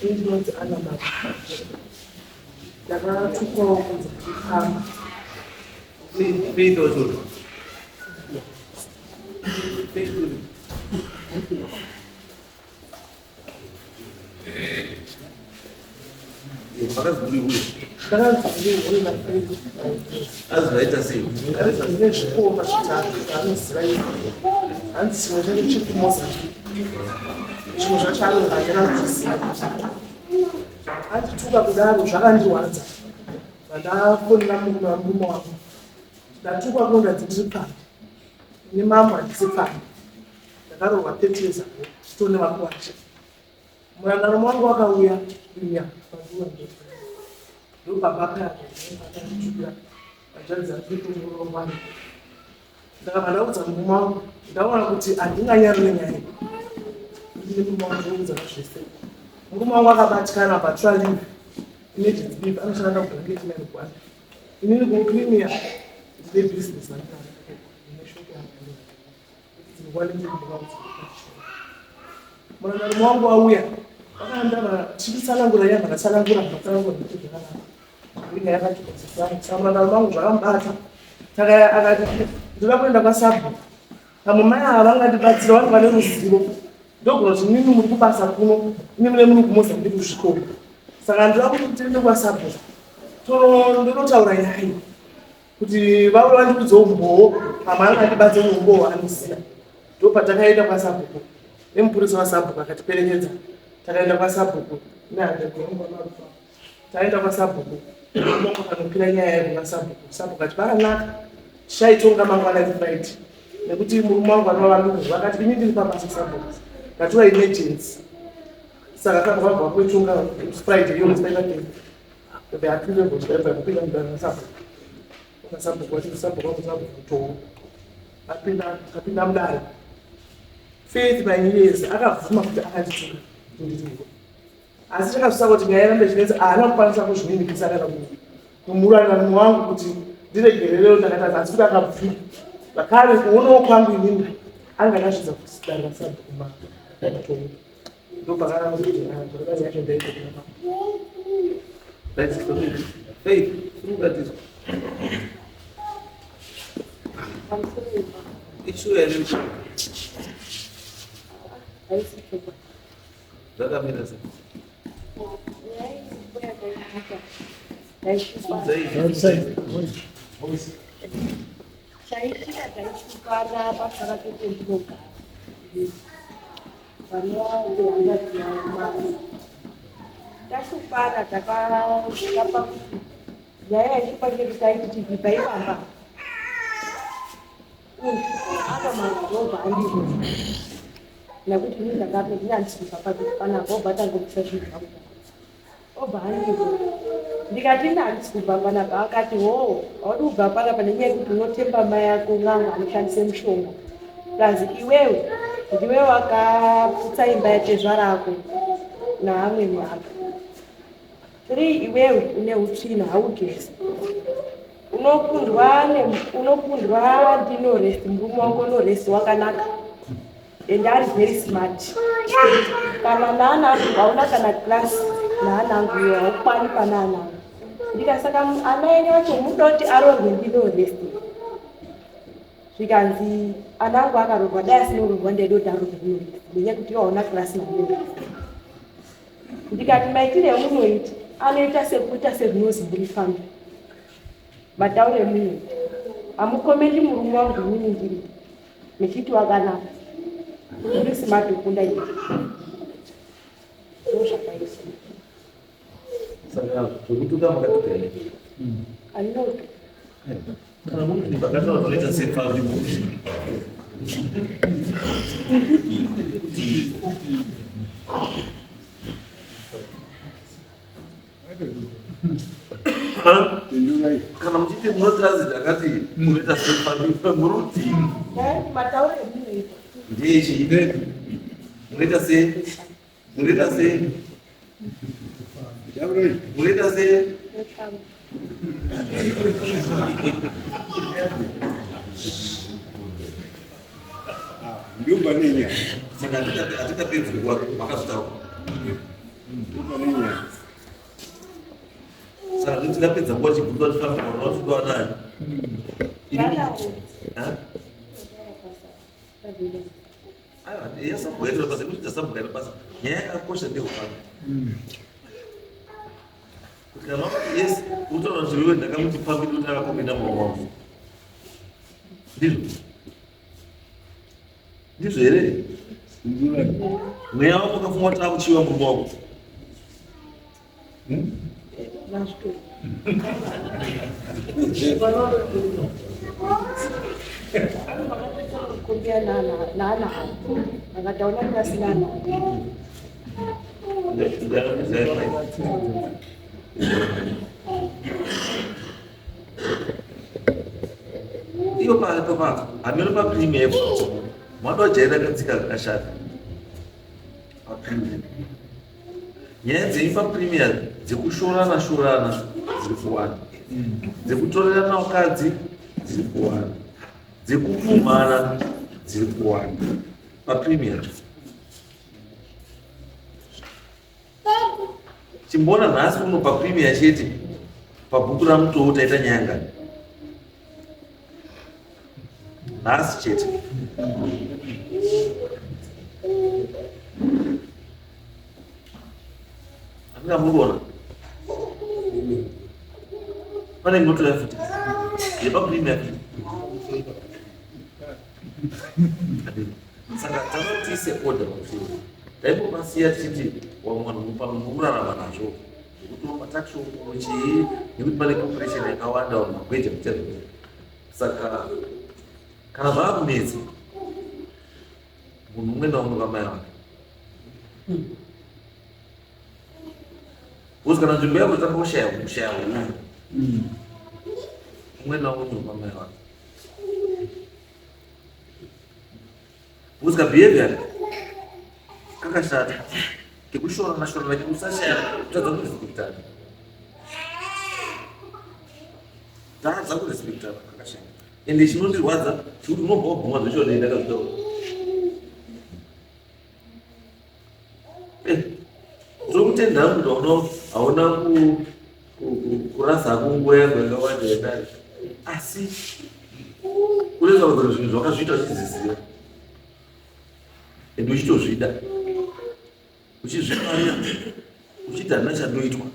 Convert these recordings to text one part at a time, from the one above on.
Ini ndinonzi Anna Maka. Ndakatukwawo kunzi ndipamba. Faith wacho. Faith. Azvaita sei? Ndine zvikoma zvitatu zvaanoziva iye. Hanzi chimwe chacho chiri kuMozambique. Zvimwe zvacho anonganyira kuzviziva. Andituka kudaro zvakandirwadza. Vandafonera murume murume wangu. Ndatukwa kunonzi ndiri pfambi. Ini mambo handisi pfambi. Ndakaroorwa 30 years ago tone vakuwasha. Murandarume wangu wakauya kunya pazuva ndobaba paya hanzvadzi dzandiri ndakabva ndaudza murume wangu ndaona kuti handinganyari nenyaya iyi ndine murume wangu ndoudza zvese murume wangu akabatikana patura leave emergency leave anoshanda kublanket man rwanda inini kucrimea ndine business andinaro ndine shop yangu Muranarume wangu wauya vakaenda tichitsanangura iye vakatsanangura vakatsanangura kuti zvakanaka inga yakatikodzesana saka muranarume wangu zvakamubata saka akati ndoda kuenda kwasabhuku pamwe mai ava vangandibatsira vange vane ruzivo ndogona kuti mimi muri kubasa kuno imi mune muri kumozambique kuzvikoro saka ndoda kuti tiende kwasabhuku tonotaura nyaya iyi kuti vauya vandiudze umbowo pamwe anga andibatse umbowo anoziva ndopatakaenda kwasabhuku nemupurisa wasabhuku akatiperekedza takaenda kwasabhuku nehanzvadzi taenda kwasabhuku kanopira nyaya yedu nasabhuku sabhuku ati vakanaka tichaitonga mangwana friday nekuti murume wangu anova vanungu vakati ini ndiri pabasa sabhuku ndatora emergency saka sabhuku vabva vakuitonga friday iyo musi Apinda mudare Faith Manyezi akabvuma kuti akandituka ndituka asi chakazvisa kuti nyaya irambe chinetsa haana kukwanisa kuzvininipisa kana kumurangano wangu kuti ndiregerereo ndakatadza asi kuti akabvuma zvakare kuonawo kwangu inini anga akazvidza kuti dare rasabvuma Faith, urikubatizwa. Ishuwa here? Zvakamira sei? Chaitika taitukana pasara pekendinogara vanova vehanzvadzi tashupana takasvika pakuti nyaya yaishupa ngekuti taiti tibvi paipamba uyu apa marobha andirova nekuti ini ndakato ndinandisi kubva panapa obva tangobvisa zvinhu zvangu obva andirova ndikati ini handisi kubva panapa akati hoo haudi kubva panapa nenyaya yekuti unotemba mai ako n'anga anoshandise mushonga plus iwewe ndiwe wakaputsa imba yatezvara ako naamweni ako three iwewe une utsvina haugezi unokundwa unokundwa ndinorest murume wako norest wakanaka and ari very smart kana naana angu hauna kana class naana angu iwe haukwani pana ana angu ndikasaka ana enyu acho muda kuti arorwe ndinorest zvikanzi ana angu akarorwa dai asinororwa ndaida kuti arorwe ndinorest nenyaya yekuti iwe hauna class nanorest ndikati maitire emunoita anoita sekuita sezvinozi muri family matauro emunoita hamukomendi murume wangu inini ndiri nechiti wakanaka uri smart kukunda iwe ndozvakaisa Saka zvekutuka makatuka here? andinoto Kana muri pakataura zvinoita sepfambi kana muchiti munotazi ndakati munoita sepfambi muruti matauro emunoita ndechi munoita se munoita se munoita se Ndumba nenya. Saka hatingapedzi nguva makazotaura. Saka tingapedza nguva chibvunza kuti family mwana watudiwa nayo. Aiwa, yasabhuka basa yekuti tasabhuka basa. Nyaya yakakosha ndeyekufamba. Kuti kana wakati yes, unotaura kuti iwewe ndakamuti pambi kuti akakomenda muromo wangu. Ndizvo. Ndizvo here? Mweya wako wakafunga kuti akuchiwa murume wako. Kumbia naana akataona ndasina. Iyo pa hameno papremier mwadojaira katsika kakashata papremier. Nyaya dzenyu papremier dzekushorana shorana dziri kuwanda, dzekutorerana vakadzi dziri kuwanda, dzekupumhana dziri kuwanda papremier. Chimboona nhasi uno papremier chete pabhuku raMutoo taita nyaya ngani nhasi chete. Handina muri kuona pane moto yafuti yepapremier. Saka tanoti tiise order pamusoro, taimbopasiya tichiti wamwe vanhu pamwe murikurarama nazvo zvekuti mataxi chii, nekuti pane population yakawanda, vanhu magweja kuita. Saka kana zvava kunetsa, munhu umwe naumwe pamai vake, because kana nzvimbo yako tanga kushaya, kushaya hunhu, umwe naumwe munhu pamai vake, because kabehavior kakashata kekushorana shorana, kekusashaya, kutadza kurespektana, tadza kurespektana, kakashata. Ende chinondirwadza chikuti unobva wabvuma zvechonei ndakazvitaura. Ndokutenda hangu kuti hauna kurasa hako nguva yangu yakawanda yedare, asi kureva kuti zvinhu zvakazviita uchiziziva ende uchitozvida, uchizvifarira, uchiti handina chandoitwa.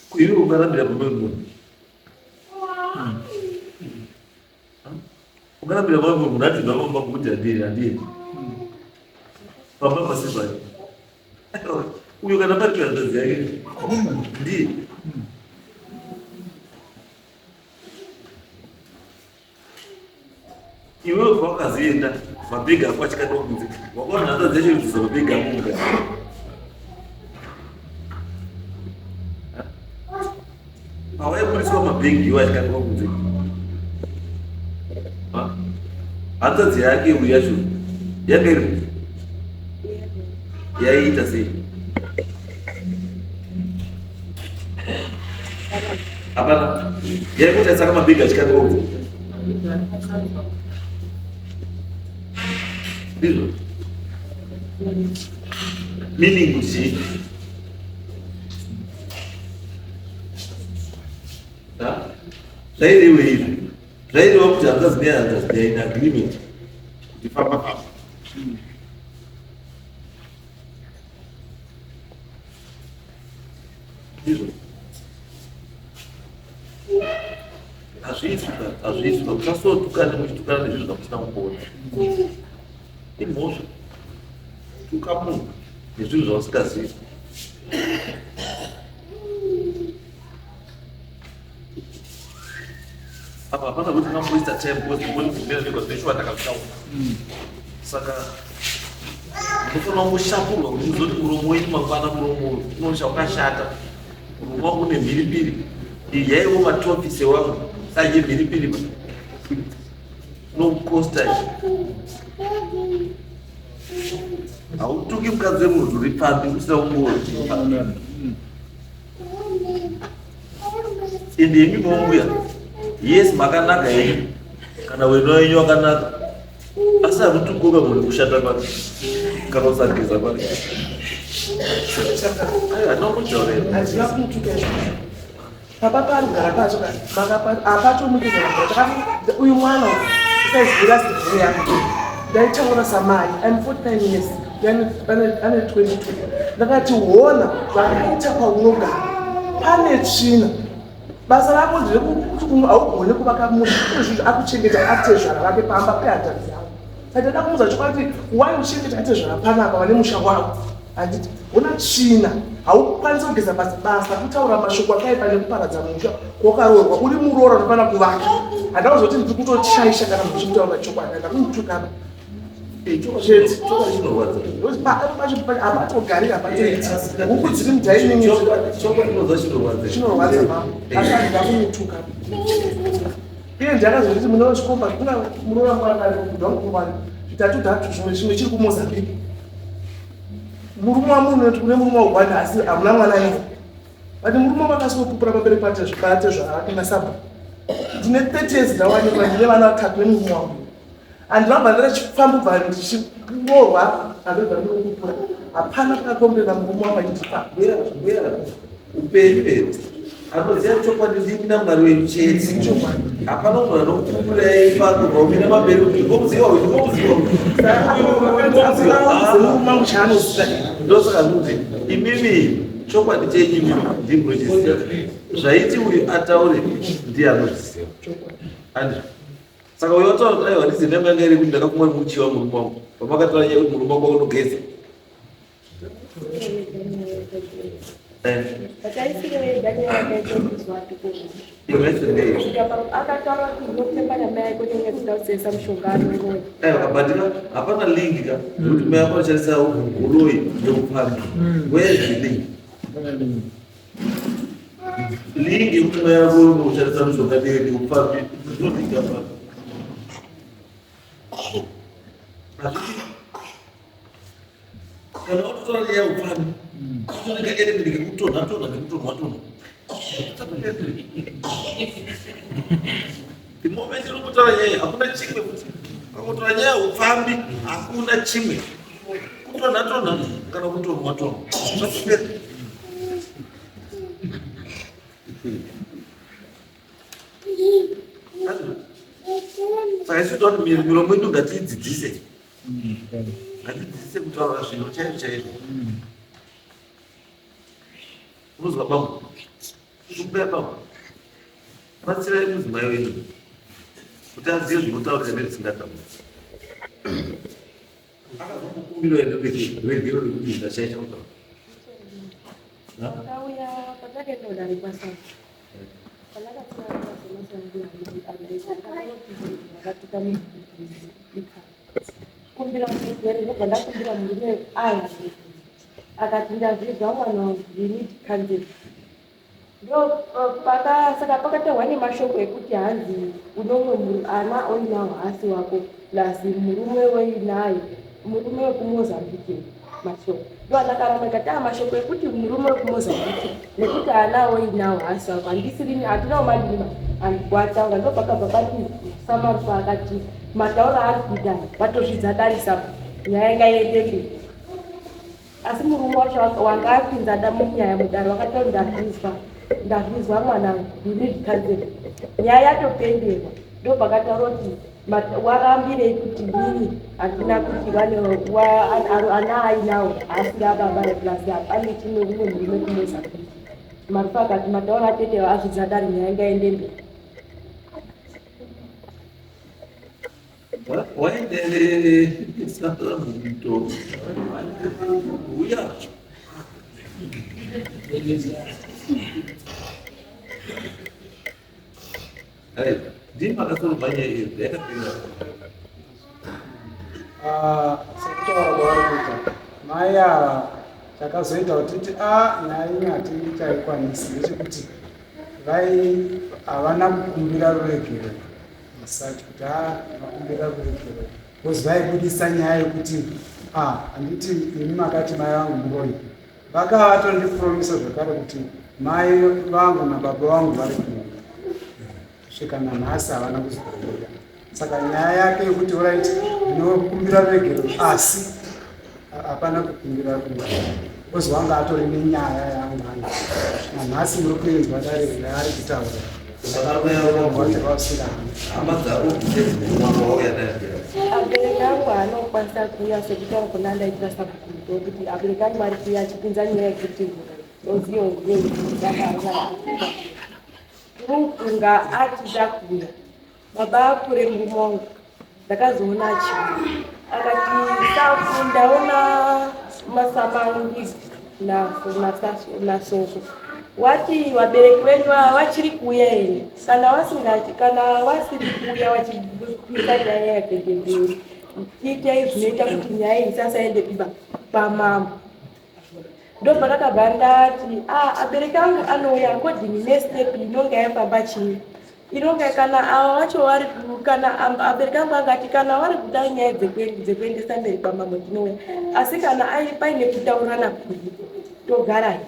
Kuiwe ungarambira pamwe munhu, ungarambira pamwe munhu ati zvamamba kuti handii, handii pamba pasipai uyo kana pari pehanzvadzi yake ndiye. Iwewe pawakazoenda mabhegi ako achikandwa kunze, wakaona hanzvadzi yacho ibvisa mabhegi ako mukati. Pawaiburiswa mabhegi iwo achikandwa kunze, hanzvadzi yake uyu yacho yanga iri, yaiita sei? Hapana yaikuti saka mabhegi achikandwa kunze, ndizvo? Meaning kuti zvairewe izvi, zvaireva kuti hanzvadzi nehanzvadzi, they are in agreement kuti famba famba. Ndizvo hazviiswi, hazviiswi. Musasotukane muchitukana nezvinhu zvamusina kumboona, imhosva. Tuka munhu nezvinhu zvausingazivi. Apa hapana kuti ngamboisa time because ndibonibvumira ndega zveshuwa ndakazvitaura. Saka munofanira kungoshapurwa kuti muzoti muromo wenyu mangwana muromo unosha wakashata, muromo wangu une mhiripiri. Iyi yaiwo matofisi wangu saje mhiripiri nokukosta. Hautuki mukadzi wemunhu uri pambi usina kumboona. Ende imi mombuya, yes, makanaka henyu, kana weno wenyu wakanaka, asi Asi hakutukoka munhu kushata kwake kana kusageza kwake. Aiwa, handina kumutaurira. Handina kumutuka izvozvo. Papa paari kugara pacho apatomukeza uyu mwana usaziva siziro yako. Ndaitaura samai, I'm 49 years, ane 22. Ndakati hona zvakaita paunogara pane tsvina. Basa rako nderekuti haugone kuvaka musha izvozvo akuchengeta atezvara vake pamba pehanzvadzi yavo. Saka ndada kumuudza chokwadi kuti why uchengeta atezvara panapa vane musha wavo. Handiti hona tsvina haukwanisi kugeza basa basa kutaura mashoko akaipa nekuparadza musha kwakaroorwa uri muroora unofanira kuvaka. Handina kuzoti ndiri kutoshaisha kana munhu uchikutaura chokwadi handina kumutukana. Chokwadi chinorwadza. Hapatogari hapatoiti huku dziri mudining Chokwadi chinorwadza. Chinorwadza mama, asi handina kumutuka. Iye ndiakazonditi mune zvikomba kuna muroora mwana kubva zvitatu tatu zvimwe chimwe chiri kuMozambique. Murume wamunoti kune murume waugwanda asi hamuna mwana naye. But murume wakasopupura pamberi patezvake nasabhu. Ndine 30 years ndawanikwa ndine vana vatatu nemurume wangu. Handinobva ndachifambubva ndichiroorwa handobva ndinokupura. Hapana pakakombera murume wangu achitipa. Mbuya, upenyu here anoziva chokwadi ndimi naMwari wenyu chete. Hapana munhu anokupupurai pano vaumira mamberi kuti ngomuziva uyu, ngomuziva uyu. Murume wangu chaanoziva. Ndosaka ndikuti imimi chokwadi chenyu imimi ndimi munochiziva. Zvaiti uyu ataure ndiye anozviziva. Andizvo. Saka uyo wataura kuti aiwa ndizi name yanga iri kuti ndakafunga kuti muchiwa murume wangu. Pamakataura nyaya yekuti murume wangu unogeza. Akataura kuti ndinotemba namai ako nyanya dzida kusesa mushonga anongoya. Aiwa, but ka hapana link ka yekuti mai ako anoshandisa uroyi neupfambi. Where is the link? Link yekuti mai ako unoshandisa mushonga neupfambi zvinodika pa. Hazvidi. Kana watotora nyaya yeupfambi, kutoneka element kekutonha tonha nekutonhwa tonha. The moment unokutora nyaya hakuna chimwe futi. Ukakutora nyaya yeupfambi hakuna chimwe. Kutonha tonha kana kutonhwa tonha. Zvapera. Saka isu toti miromo yedu ngatiidzidzise. Ngatidzidzise kutaura zvinhu chaizvo chaizvo. Unozwa bambo? Kumbuya bambo. Batsirai mudzimai wenyu kuti azive zvinotaurika nezvisingatauriki. Akazokukumbira ruregero rekuti ndashaisha kutaura. Akauya patakaenda kudare kwasasa. Kumbira murume ndobva ndakumbira murume aya akati ndazvidza mwana wangu, you need counseling. Ndo saka pakataurwa nemashoko ekuti hanzi unomwe ana oinawo haasi wako plus murume weinaye murume wekuMozambique mashoko ndo andakaramba ikati a mashoko ekuti murume wekuMozambique nekuti ana oinawo haasi wako handisirini handinawo madima andikuataura. Ndo pakabva pati Samarufa akati mataura ari kuita vatozvidza darisa nyaya ingaiende mberi. Asi murume wacho wanga apinza da munyaya mudare wakataura ndazvizwa ndazvizwa mwanangu, you need counseling. Nyaya yatopenderwa ndo pakataura kuti warambirei kuti nini handina kuti vane ana ainawo haasiri ababa plus pane chimwe umwe murume kuMozambique. Marufa akati mataura atete azvidza dare nyaya ingaende mberi. Waenderesa muto. Uya. Ndini makasorobva nyaya iyi yakapinda. Sekutaura kwavari kuita mai ava, chakazoita kuti titi a nyaya ino hatichaikwanisi ndechekuti vai havana kukumbira ruregerero masachi kuti a vakumbira ruregerero because vaibudisa nyaya yekuti a handiti imi makati mai vangu muroyi. Vakatondipromisa zvakare kuti mai vangu nababa vangu vari kuuya. Kusvika nanhasi havana kuzouya. Saka nyaya yake yekuti orit ndinokumbira ruregerero asi hapana kukumbira ruregerero because wanga atori nenyaya yaanga anayo. Nanhasi muri kuinzwa dare yaari kutaura. Hama dzako mwana wauya naye. Abereki angu anokwanisa kuuya sekutaura kuna ndaitira sabhuku kuti abereki angu ari kuuya achipinza nyaya yekuti Kunga achida kuuya baba akure murume wangu ndakazoona achiuya akati safu ndaona masamangi nasoko wati vabereki venyu vachiri kuuya here kana vasingati kana vasiri kuuya vachipisa nyaya yakedemberi itai zvinoita kuti nyaya iyi isasaende kuba kwamambo Ndopandakabva ndati ah, abereki angu anouya according nestep inonga yafamba chii inonga kana ava vacho vari kana abereki angu angati kana vari kuda nyaya dzekuendesa mberi kwamambo ndinouya asi kana paine kutaurirana kuripo togara here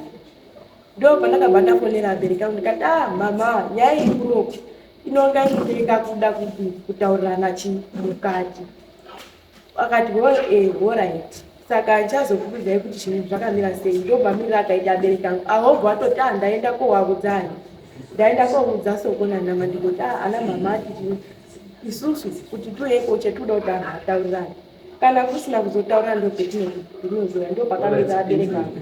ndo pandakabva ndafonera abereki angu ndikati ah mama nyaya iri kunoku inonga inotenga kuda kutaurirana chii mukati Akati horait saka ndichazokuudzai kuti zvinhu zvakamira sei. Ndobva mirira akaita abereki angu ahobva atoti ah ndaenda kowaudza ani ndaenda koudza soko nanama ndikoti ah ana mama ati isusu kuti tiuyeko chetinoda kuti anhu ataurirane kana kusina kuzotaura ndopetinozoya ndopakamira abereki angu.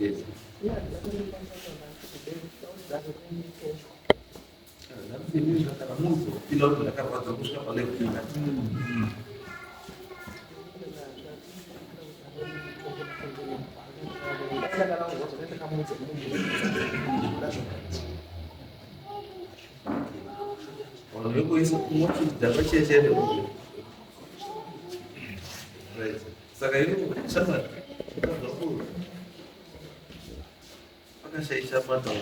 Yes. Right. Saka ini shamwari ndabva ku akashaisha matauro.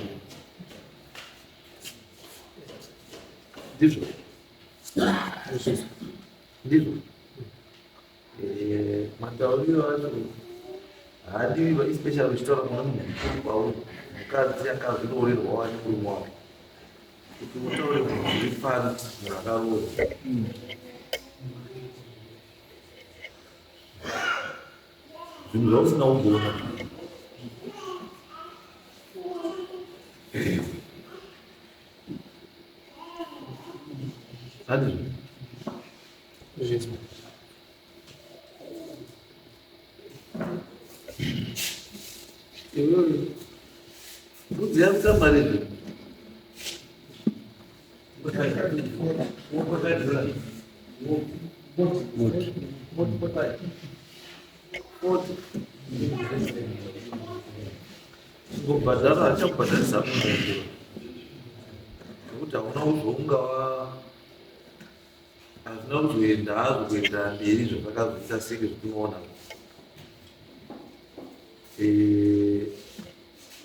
Ndizvo. Ndizvo. Eh, matauriro acho haadiwi especially uchitaura mwana munhu mukuru kwauri mukadzi akazviroorerwa wani murume wake kuti utaure munhu uri fani munhu akaroora zvinhu zvausina kumboona handizvo Zvizvo. Iwewe mbudzi yakuta mari izvo. Kubhadhara achakubhadharisa munhu nekuti hauna kuzounga hazvina kuzoenda hazvo kuenda mberi zvazvakazoita senge zvatinoona eh,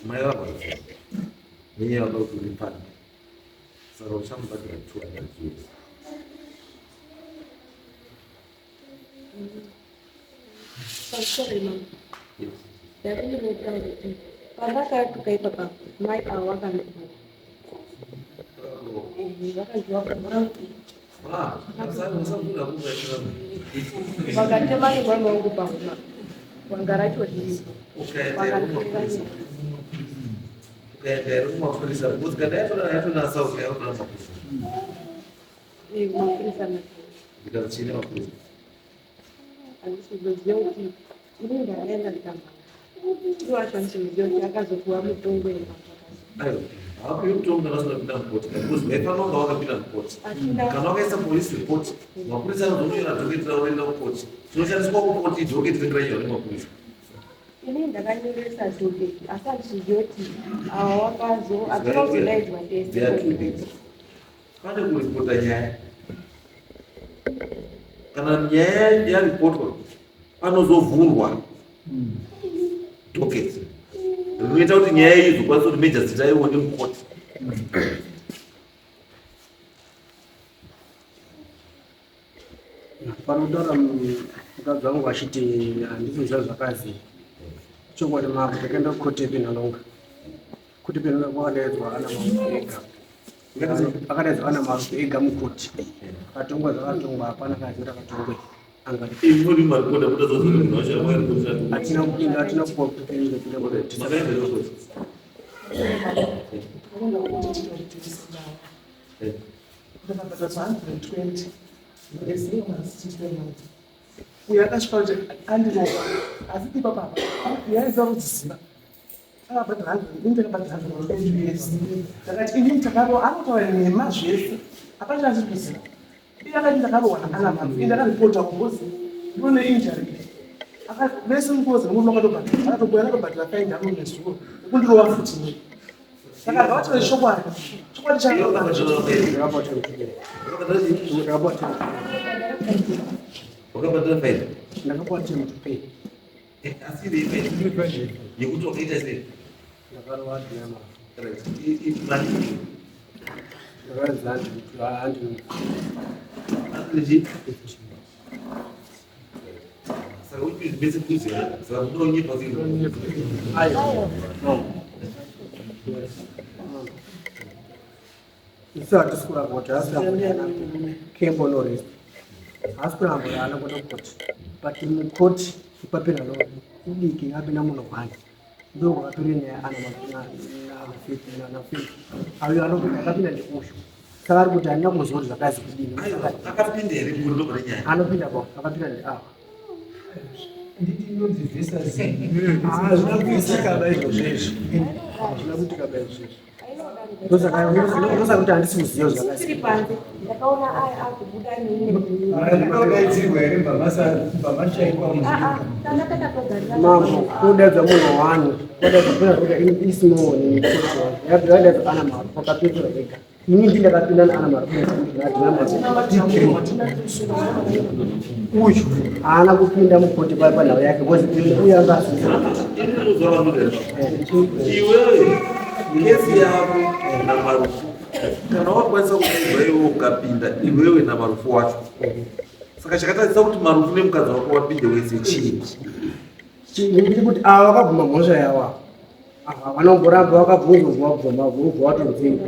mai varwadza nenyaya vada kuti uripano Saka uchamubhadhara 200 US. Sorry, mama. Yes. Ndakundinotaura kuti pandakatuka ipapa mai avo vakandiwa. Vakandiwa Ah, usabvunza kuva vakatema nemwana wangu pahuma wanga racho riripo. Ukaenda here kumapurisa? Ukaenda here kumapurisa? Because kana yatora yatonasa kuti yakutora mapurisa. Eh, kumapurisa Ndikati chine mapurisa. Handisi kuzoziva kuti ini ndakaenda ndikamhanya. Iwo acho handisi kuziva kuti akazopuwa mutongo here. Aiwa, haapiwi mutongo kana usina kupinda mukoti. Because waifanira kunge wakapinda mukoti. Kana wakaisa police report, mapurisa anozonyora dhoketi ravo roenda kukoti. Chinoshandiswa kukoti idhoketi rinenge ranyorwa nemapurisa. Ini ndakanyoresa dhoketi asi handisi kuziva kuti awa wakazo hatina kuzodaidzwa tese. There are two things. Pane kuripota nyaya. Kana nyaya yaripotwa panozovhurwa docket rinoita kuti nyaya iyi izokwanisa kuti magistrate aione mukoti. Panotaura mukadzi wangu achiti handisi kuziva zvakazi. Chokwadi mambo, takaenda kukoti yePenhalonga. Koti yePenhalonga kwakadaidzwa ana Marufu ega. Akadaidzwa ana Marufu ega mukoti. Akatongwa zvakatongwa, hapana kana chimwe takatongwe. Hatina kupinda, hatina kupuwa kuti tiende kupinda mukoti. Ndakabhadhara 120 uyo akasvika kuti andirova asi ipapa apa yaiziva kudziziva akabhadhara 100 ndakabhadhara 120 US. Ndakati inini takarova, anotaura nhema zvese, hapana chaasiri kuziva. Iye akati ndakarohwa naana mama, ini ndakaripota kungozi ndine injury. Vese mukozi murume akatobhadhara, akatobuya akatobhadhara faindi yangu nezuro yekundirova futi ini. Saka ngavataure chokwadi, chokwadi Wakabhadhara faindi? Ndakapuwa time to pay. Asi iri faindi yekuti wakaita sei? Ndakarova dhema. Mari Ndakaridza handi. Saka kuti bese kuziva, saka munonyepa sei? Aiwa. Isu hatisi kuramba kuti haasi kuramba kembo no rest. Haasi kuramba kuti haana kuenda kukoti. But mukoti ipapera no udiki apinda munhu one. Ndo kwakapera nyaya ana naFaith. Ayo anopinda akapinda neuyu. Saka ari kuti handina kuziva kuti zvakazi kudini. Akapinda here mukoti ndobva nyaya? Anopinda pa akapinda ndeava. Nditi inonzi versus. Hazvina kuitika ba izvozvo izvi. Hazvina kuitika ba izvozvo izvi. Ndosaka kuti handisi kuziva zvakasi. Tiri panze ndakaona akubuda neimwe. Akadaidzirwa here mbamashayikwa Ah, tanga takatogarira. Mambo, kudaidza munhu wani, kudaidza kuna kuti ismall yadaidza ana Maru, pakapindura vega. Ini ndi ndakapinda naana Maru, uyu haana kupinda mukoti paya panhau yake because uyu anga asina. Iwewe kesi yako naMarufu, kana wakwanisa kudaidzwa iwewe ukapinda iwewe naMarufu wacho, saka chakatadzisa kuti Marufu nemukadzi wako wapinde wese chii? Ndiri kuti ava vakabvuma mhosva yavo ava vanomboramba vakabvunzwa wabvuma ubva watodzinga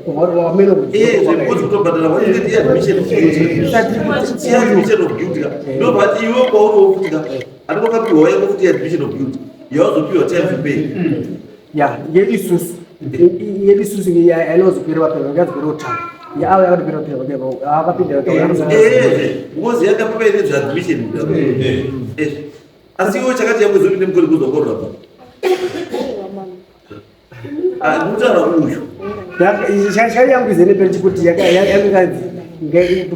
wamene. Zvekuti kutobhadhara wainge admission of guilt, admission of guilt ka, ndobva iwe kwauri wofuti ka ati wakapiwa yako futi admission of guilt yawazopiwa time to pay. Ya, yedu isusu, yedu isusu yainozopera vapera ngazipera utano yaavo yakatopera pera akapinda. Because yakapa paine zveadmission, asi iwe chakati yangu izopinde mukori kuzokorora mutaura uyu. Shari yangu izene peri chikuti yakanzi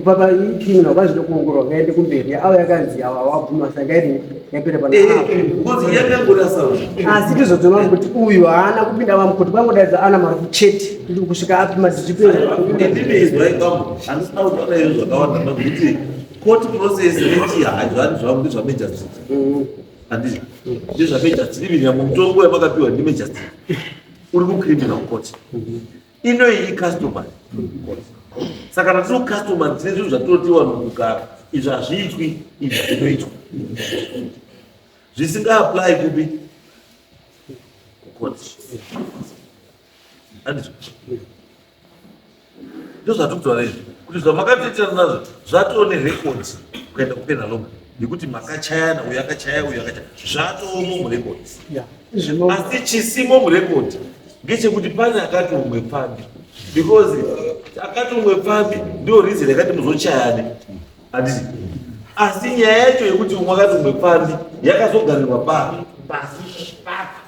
papa criminal vazvida kuongororwa ngaende kumberi yaavo yakanzi ava wabvuma saka ngaende yapera pana avo. Because yakangorasa. Asi tizodzoma kuti uyu haana kupinda vamukoti kwangodaidza ana Marufu chete kusvika apima dzichipera. Ndine izwai kwambo, handisina kutaura izvo zvakawanda nokuti court process nechihazvani zvangu ndezvamagistrate, handizvo? Ndezvamagistrate, even nyangwe mutongo yamakapiwa ndimagistrate uri kucriminal court. Inoyi icustomary court, saka kana tiri kucustomary tine zvinhu zvatinotiwa mukugara, izvi hazviitwi, izvi zvinoitwa, zvisingaapply kupi? Kucourt, handizvo? Ndozvatiri kutaura izvi kuti zvamakatoitirana nazvo zvatoo nerecord kuenda kuPenhalonga yekuti makachayana, uyu akachaya, uyu akachaya, zvatoomo murecord. Asi chisimo murecord ngechekuti pane akati umwe pfambi, because akati umwe pfambi ndio reason yakati muzochayane, handiti? Asi nyaya yacho yekuti umwe akati umwe pfambi yakazogarirwa papi? Pasi papi?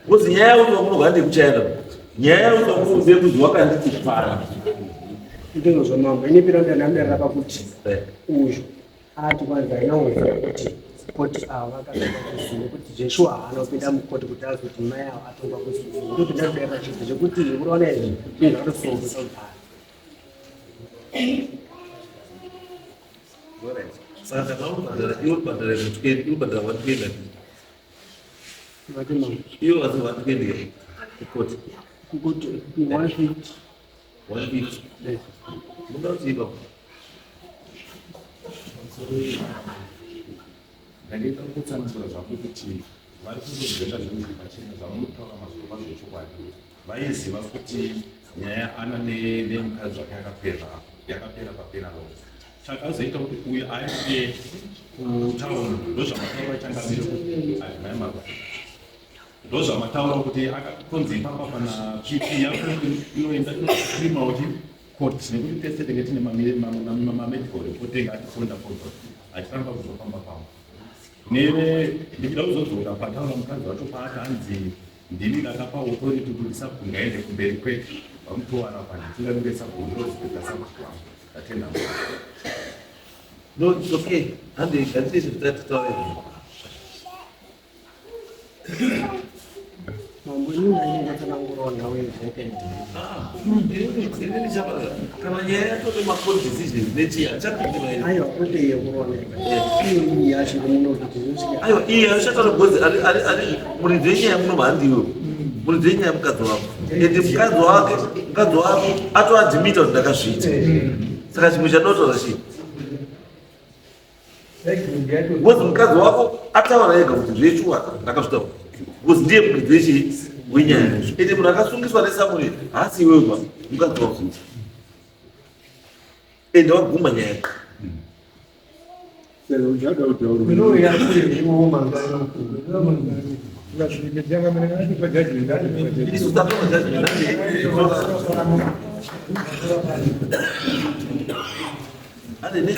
Because nyaya yakuti wakunogara ndekuchayana, nyaya yakuti wakuno ndekuti wakanditi pfambi. Ndizvo zvamambo, ini pira ndandamdarira pakuti uyu ati kwanza inaonza kuti koti ava vakatoka kuziva kuti zveshuwa haana kupinda mukoti kuti azoti mai avo atongwa kuziva, ndokuti ndakudarira chete zvekuti uriona izvi zvinhu zvakatosongosa kudhara. Saka kana urikubhadhara, iwe urikubhadhara 20, urikubhadhara 120, Vati mambo. Iwe wasi 120 kukoti. Kukoti 150. 150 muda kuti ipapo. Ndangida kutsanangura zvangu kuti vari kungozviita zvinhu zviri pachena zvamunotaura mazuro kwazvo echokwadi. Vaiziva kuti nyaya ana nemukadzi wake yakapera yakapera papera road. Chakazoita kuti uyu aende kutauni ndozvamataura changamire kuti adzimai marwa. Ndozvamataura kuti akakonzi ipapa pana PP yako inoenda inoprima kuti court nekuti tese tenge tine mamedical report enge atifonda fonda achifamba kuzofamba pamwe ndichida kuzodzoka pataura mukadzi wacho paati anzi ndini ndakapa authority kuti sabhuku ngaende kumberi kwedu vamutowana panditingamire sabhuku ndinozipedza sabhuku wangu ndatenda. No, it's okay. Hande, ngatiite zvatataura izvo. Mambo ini ndanyatsanangurawo nhau yezveke. Kana nyaya yatove macourt decisions nechii hachapindira here? Aiwa, kwete yekuroneka. Iyo iyi yacho munoti zvinosvika. Aiwa, iyi haichataura because ari ari ari muridzi wenyaya muno handiwe. Muridzi wenyaya mukadzi wako. Ende mukadzi wake, mukadzi wako atoadmita kuti ndakazviita. Saka chimwe chandinotaura chii? Because mukadzi wako ataura ega kuti zvechuwa ndakazvitaura because ndiye muridzi wechii wenyaya. Ende munhu akasungiswa nesamuri haasi iwewe ba mukadzi wako. Ende waguma nyaya. Isu tatoona judgment. Ande.